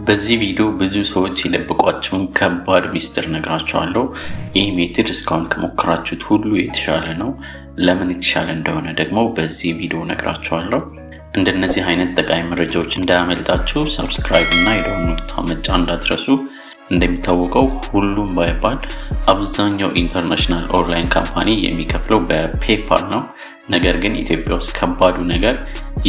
በዚህ ቪዲዮ ብዙ ሰዎች የደበቋቸውን ከባድ ሚስጥር ነግራችኋለሁ። ይህ method እስካሁን ከሞከራችሁት ሁሉ የተሻለ ነው። ለምን የተሻለ እንደሆነ ደግሞ በዚህ ቪዲዮ ነግራችኋለሁ። እንደነዚህ አይነት ጠቃሚ መረጃዎች እንዳያመልጣችሁ subscribe እና የደወል ምልክቱን መጫን እንዳትረሱ። እንደሚታወቀው ሁሉም ባይባል አብዛኛው international online company የሚከፍለው በ PayPal ነው። ነገር ግን ኢትዮጵያ ውስጥ ከባዱ ነገር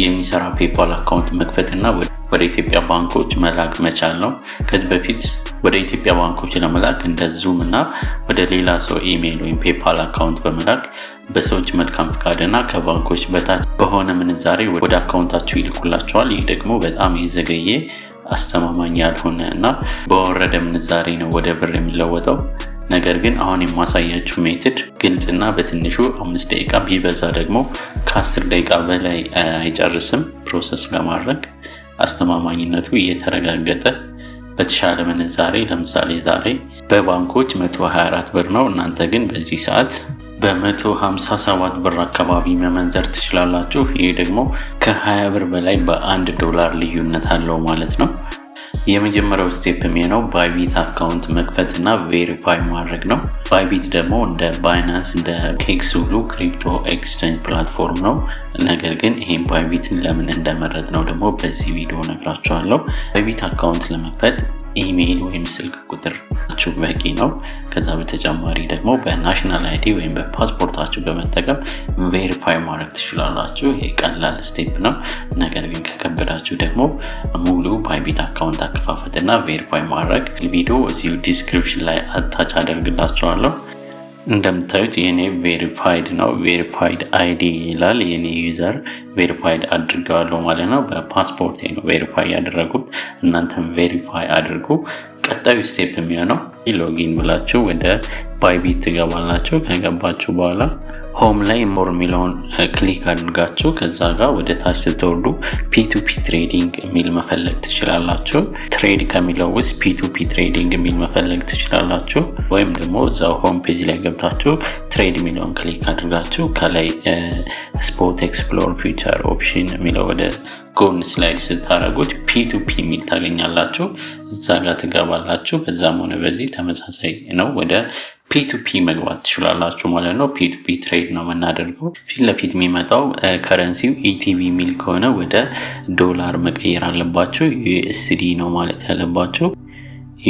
የሚሰራ PayPal account መክፈትና ወደ ኢትዮጵያ ባንኮች መላክ መቻል ነው። ከዚህ በፊት ወደ ኢትዮጵያ ባንኮች ለመላክ እንደ Xoom እና ወደ ሌላ ሰው ኢሜይል ወይም PayPal account በመላክ በሰዎች መልካም ፍቃድ እና ከባንኮች በታች በሆነ ምንዛሬ ወደ account ኣችሁ ይልኩላችኋል። ይህ ደግሞ በጣም የዘገየ፣ አስተማማኝ ያልሆነ እና በወረደ ምንዛሬ ነው ወደ ብር የሚለወጠው። ነገር ግን አሁን የማሳያችሁ method ግልጽና በትንሹ 5 ደቂቃ፣ ቢበዛ ደግሞ ከ10 ደቂቃ በላይ አይጨርስም process ለማድረግ፣ አስተማማኝነቱ እየተረጋገጠ በተሻለ ምንዛሬ፣ ለምሳሌ ዛሬ በባንኮች 124 ብር ነው። እናንተ ግን በዚህ ሰዓት በ157 ብር አካባቢ መመንዘር ትችላላችሁ። ይህ ደግሞ ከ20 ብር በላይ በ1 ዶላር ልዩነት አለው ማለት ነው። የመጀመሪያው step የሚሆነው Bybit account መክፈት እና verify ማድረግ ነው። Bybit ደግሞ እንደ Binance፣ እንደ OKX ሁሉ crypto exchange platform ነው። ነገር ግን ይሄን Bybit ን ለምን እንደመረጥነው ደግሞ በዚህ ቪዲዮ ነግራችኋለሁ። Bybit account ለመክፈት ኢሜይል ወይም ስልክ ቁጥራችሁ በቂ ነው። ከዛ በተጨማሪ ደግሞ በ national ID ወይም በፓስፖርታችሁ በመጠቀም verify ማድረግ ትችላላችሁ። ይሄ ቀላል step ነው። ነገር ግን ከከበዳችሁ ደግሞ ሙሉ Bybit account አከፋፈት እና verify ማድረግ ቪዲዮ እዚሁ description ላይ attach አደርግላችኋለሁ። እንደምታዩት የኔ verified ነው። Verified ID ይላል። የኔ user verified አድርገዋለሁ ማለት ነው። በፓስፖርት ነው verify ያደረጉት። እናንተም verify አድርጉ። ቀጣዩ step የሚሆነው login ብላችሁ ወደ Bybit ትገባላችሁ። ከገባችሁ በኋላ home ላይ more የሚለውን click አድርጋችሁ ከዛ ጋር ወደ ታች ስትወርዱ P2P trading የሚል መፈለግ ትችላላችሁ። Trade ከሚለው ውስጥ P2P trading የሚል መፈለግ ትችላላችሁ። ወይም ደግሞ እዛው home page ላይ ገብታችሁ trade የሚለውን click አድርጋችሁ ከላይ spot፣ explore፣ future፣ option የሚለው ወደ ጎን slide ስታደረጉት P2P የሚል ታገኛላችሁ። እዛ ጋር ትገባላችሁ። በዛም ሆነ በዚህ ተመሳሳይ ነው። ወደ P2P መግባት ትችላላችሁ ማለት ነው። P2P trade ነው የምናደርገው። ፊት ለፊት የሚመጣው currency ው ETB የሚል ከሆነ ወደ ዶላር መቀየር አለባችሁ። USD ነው ማለት ያለባችሁ።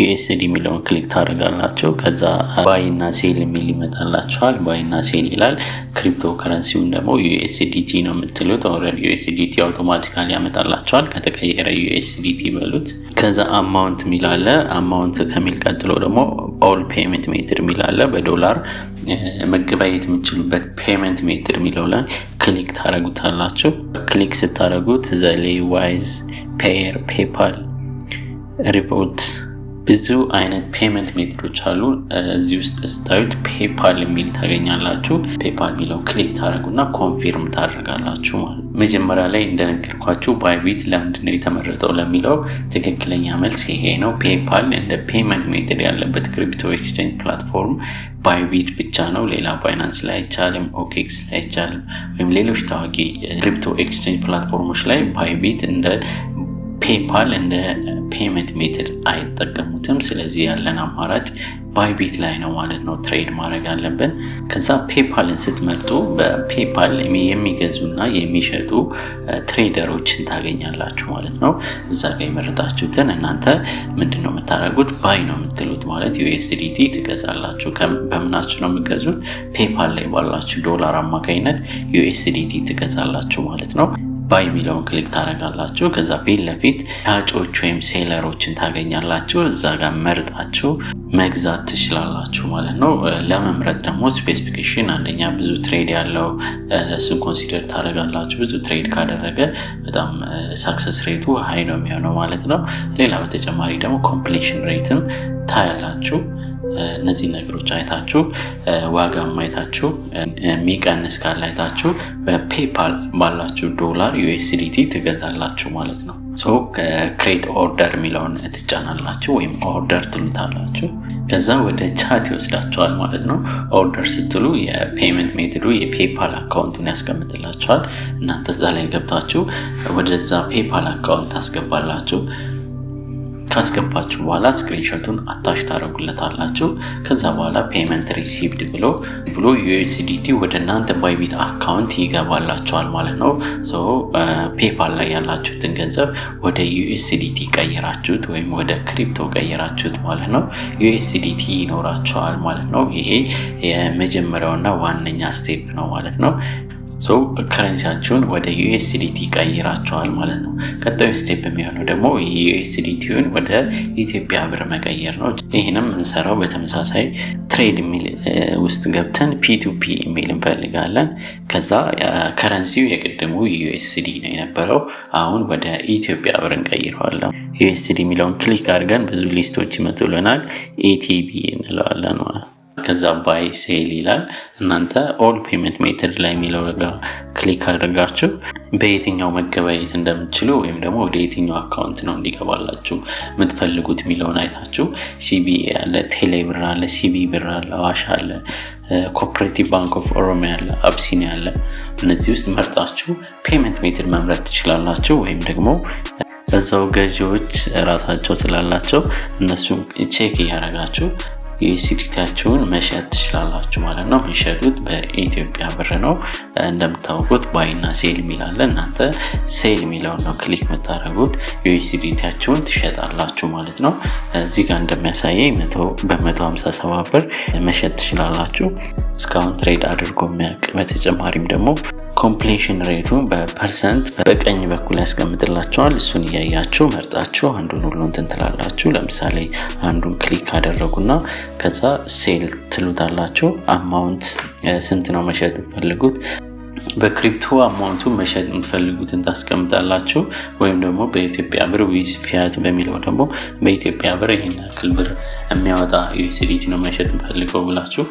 USD የሚለውን click ታደርጋላችሁ። ከዛ buy እና sell የሚል ይመጣላችኋል። Buy እና sell ይላል። ክሪፕቶ ከረንሲውን ደግሞ USDT ነው የምትሉት። Already USDT automatically ያመጣላችኋል። ከተቀየረ USDT በሉት። ከዛ amount የሚል አለ። Amount ከሚል ቀጥሎ ደግሞ all payment method የሚል አለ። በዶላር መገበያየት የምትችሉበት payment method የሚለው ላይ click ታደርጉታላችሁ። Click ስታደርጉት Zelle፣ Wise፣ Payeer፣ PayPal፣ Revolut፣ ብዙ አይነት payment method ኦች አሉ። እዚህ ውስጥ ስታዩት PayPal የሚል ታገኛላችሁ። PayPal የሚለው click ታደርጉና confirm ታደርጋላችሁ ማለት ነው። መጀመሪያ ላይ እንደነገርኳችሁ Bybit ለምንድን ነው የተመረጠው ለሚለው ትክክለኛ መልስ ይሄ ነው። PayPal እንደ payment method ያለበት crypto exchange platform Bybit ብቻ ነው። ሌላ Binance ላይ አይቻልም፣ OKX ላይ አይቻልም፣ ወይም ሌሎች ታዋቂ crypto exchange platform ኦች ላይ Bybit እንደ PayPal እንደ payment method አይጠቀሙትም። ስለዚህ ያለን አማራጭ Bybit ላይ ነው ማለት ነው trade ማድረግ አለብን። ከዛ PayPal ን ስትመርጡ በ PayPal የሚገዙና የሚሸጡ trader ኦችን ታገኛላችሁ ማለት ነው። እዛ ጋር የመረጣችሁትን እናንተ ምንድን ነው የምታደርጉት? Buy ነው የምትሉት፣ ማለት USDT ትገዛላችሁ። በምናችሁ ነው የምትገዙት? PayPal ላይ ባላችሁ ዶላር አማካኝነት USDT ትገዛላችሁ ማለት ነው። Buy የሚለውን click ታደርጋላችሁ። ከዛ ፊት ለፊት ሻጮች ወይም seller ኦችን ታገኛላችሁ። እዛ ጋር መርጣችሁ መግዛት ትችላላችሁ ማለት ነው። ለመምረጥ ደግሞ specification አንደኛ ብዙ trade ያለው፣ እሱን consider ታደርጋላችሁ። ብዙ trade ካደረገ በጣም success rate ኡ high ነው የሚሆነው ማለት ነው። ሌላ በተጨማሪ ደግሞ completion rate ም ታያላችሁ። እነዚህ ነገሮች አይታችሁ፣ ዋጋም አይታችሁ፣ የሚቀንስ ካለ አይታችሁ በ PayPal ባላችሁ ዶላር USDT ትገዛላችሁ ማለት ነው። So create order የሚለውን ትጫናላችሁ ወይም order ትሉታላችሁ። ከዛ ወደ chat ይወስዳችኋል ማለት ነው። Order ስትሉ የ payment method ኡ የ PayPal account ኡን ያስቀምጥላችኋል። እናንተ እዛ ላይ ገብታችሁ ወደዛ PayPal account ታስገባላችሁ። ካስገባችሁ በኋላ confirm ታደርጋላችሁ። ካስገባችሁ በኋላ screenshot ኡን attach ታደርጉለታላችሁ። ከዛ በኋላ payment received ብሎ USDT ወደ እናንተ Bybit account ይገባላችኋል ማለት ነው። So PayPal ላይ ያላችሁትን ገንዘብ ወደ USDT ቀይራችሁት ወይም ወደ crypto ቀይራችሁት ማለት ነው። USDT ይኖራችኋል ማለት ነው። ይሄ የመጀመሪያውና ዋነኛ step ነው ማለት ነው። So currency ያችሁን ወደ USDT ቀይራችኋል ማለት ነው። ቀጣዩ step የሚሆነው ደግሞ USDT ውን ወደ ኢትዮጵያ ብር መቀየር ነው። ይህንም የምንሰራው በተመሳሳይ trade የሚል ውስጥ ገብተን P2P የሚል እንፈልጋለን። ከዛ currency ው የቅድሙ USD ነው የነበረው፣ አሁን ወደ ኢትዮጵያ ብር እንቀይረዋለን። USD የሚለውን click አድርገን ብዙ list ኦች ይመጡልናል። ETB እንለዋለን ማለት። ከዛ buy sell ይላል። እናንተ all payment method ላይ የሚለው ጋር click አድርጋችሁ በየትኛው መገበያየት እንደምትችሉ ወይም ደግሞ ወደ የትኛው account ነው እንዲገባላችሁ የምትፈልጉት የሚለውን አይታችሁ CBE አለ፣ ቴሌ ብር አለ፣ CBE ብር አለ፣ አዋሽ አለ፣ Cooperative Bank of Oromia አለ፣ አብሲኒያ አለ። እነዚህ ውስጥ መርጣችሁ payment method መምረጥ ትችላላችሁ ወይም ደግሞ እዛው ገዢዎች ራሳቸው ስላላቸው እነሱን check እያደረጋችሁ USDT ያችሁን መሸጥ ትችላላችሁ ማለት ነው። የሚሸጡት በኢትዮጵያ ብር ነው። እንደምታውቁት buy ና sell የሚል አለ። እናንተ sell የሚለውን ነው click የምታደርጉት። USDT ያችሁን ትሸጣላችሁ ማለት ነው። እዚህ ጋር እንደሚያሳየኝ በ157 ብር መሸጥ ትችላላችሁ። እስካሁን trade አድርጎ የሚያውቅ፣ በተጨማሪም ደግሞ completion rate ኡ በ percent በቀኝ በኩል ያስቀምጥላችኋል። እሱን እያያችሁ መርጣችሁ አንዱን ሁሉ እንትን ትላላችሁ። ለምሳሌ አንዱን click አደረጉና ከዛ sell ትሉታላችሁ። Amount ስንት ነው መሸጥ የምትፈልጉት? በ crypto amount ኡ መሸጥ የምትፈልጉትን ታስቀምጣላችሁ። ወይም ደግሞ በኢትዮጵያ ብር with fiat በሚለው ደግሞ በኢትዮጵያ ብር ይህን ያክል ብር የሚያወጣ USDT ነው መሸጥ የምፈልገው ብላችሁ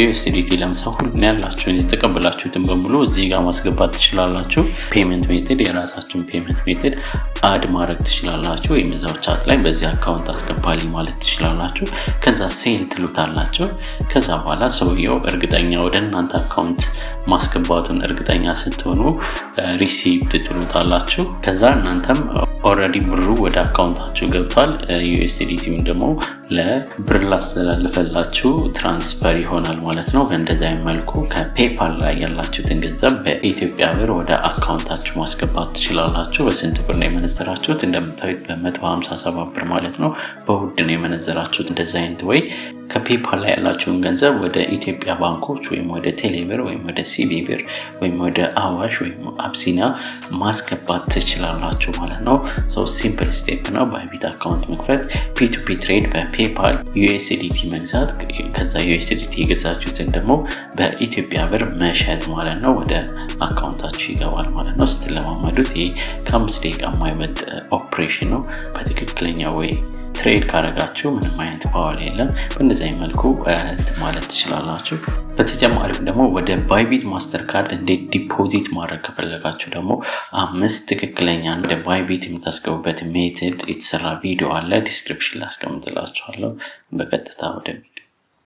USDT ለምሳሌ ሁሉን ያላችሁን የተቀበላችሁትን በሙሉ እዚህ ጋር ማስገባት ትችላላችሁ። Payment method የራሳችሁን payment method add ማድረግ ትችላላችሁ። ወይም እዛው chat ላይ በዚህ account አስገባልኝ ማለት ትችላላችሁ። ከዛ sell ትሉታላችሁ። ከዛ በኋላ ሰውየው እርግጠኛ ወደ እናንተ account ማስገባቱን እርግጠኛ ስትሆኑ received ትሉታላችሁ። ከዛ እናንተም already ብሩ ወደ account ኣችሁ ገብቷል። USDT ውን ደግሞ ለብር ላስተላልፈላችሁ transfer ይሆናል ማለት ነው። በእንደዚህ አይነት መልኩ ከ PayPal ላይ ያላችሁትን ገንዘብ በኢትዮጵያ ብር ወደ account ኣችሁ ማስገባት ትችላላችሁ። በስንት ብር ነው የመነዘራችሁት? እንደምታዩት በ157 ብር ማለት ነው። በውድ ነው የመነዘራችሁት። እንደዚህ አይነት ወይ ከ PayPal ላይ ያላችሁን ገንዘብ ወደ ኢትዮጵያ ባንኮች ወይም ወደ ቴሌብር ወይም ወደ CBE ብር ወይም ወደ አዋሽ ወይም አብሲኒያ ማስገባት ትችላላችሁ ማለት ነው። So simple step ነው። Bybit account መክፈት፣ P2P trade በ PayPal USDT መግዛት፣ ከዛ USDT የገዛችሁትን ደግሞ በኢትዮጵያ ብር መሸጥ ማለት ነው። ወደ account ኣችሁ ይገባል ማለት ነው። ስትለማመዱት ይህ ከ5 ደቂቃ የማይበልጥ ኦፕሬሽን ነው። በትክክለኛ way trade ካረጋችሁ ምንም አይነት foul የለም። በእንደዚህ አይነት መልኩ ማለት ትችላላችሁ። በተጨማሪም ደግሞ ወደ Bybit Mastercard እንዴት deposit ማድረግ ከፈለጋችሁ ደግሞ አምስት ትክክለኛ ወደ Bybit የምታስገቡበት method የተሰራ ቪዲዮ አለ። Description ላይ አስቀምጥላችኋለሁ። በቀጥታ ወደ ቪዲዮ።